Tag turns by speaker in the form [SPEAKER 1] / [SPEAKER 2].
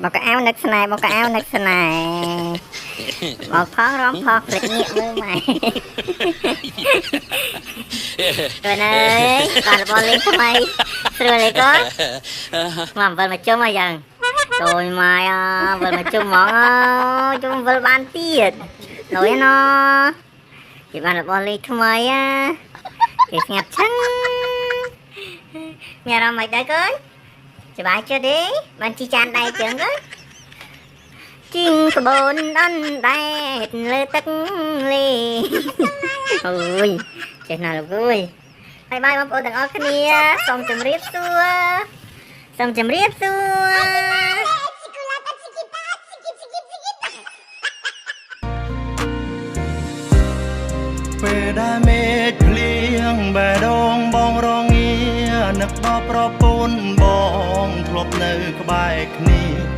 [SPEAKER 1] មកកៅនឹកស្នេហ៍មកកៅនឹកស្នេហ៍មកផងរំផងភ្លេចងាកមើលម៉ែកូនអើយបានរបស់លេងថ្មីស្រួលទេកូនមកអំវិលមកជុំអីយ៉ាងចូលម៉ែអវិលមកជុំហ្មងជុំវិលបានទៀតលុយណគេបានរបស់លេងថ្មីអាគេស្ងាត់ឆឹងមានអារម្មណ៍មិនដែរកូនសប្បាយចិត្តទេបានជីចានដៃចឹងកូនជីងក្បូនអណ្ដែតលើទឹកលេអូយចេះណាស់លោកអើយបាយបាយបងប្អូនទាំងអស់គ្នាសូមជម្រាបសួរសូមជម្រាបសួរ
[SPEAKER 2] ពេលដែលមេឃភ្លៀងបេះដូងបងរងានឹកដល់ប្រពន្ធបងធ្លាប់នៅក្បែរគ្នា។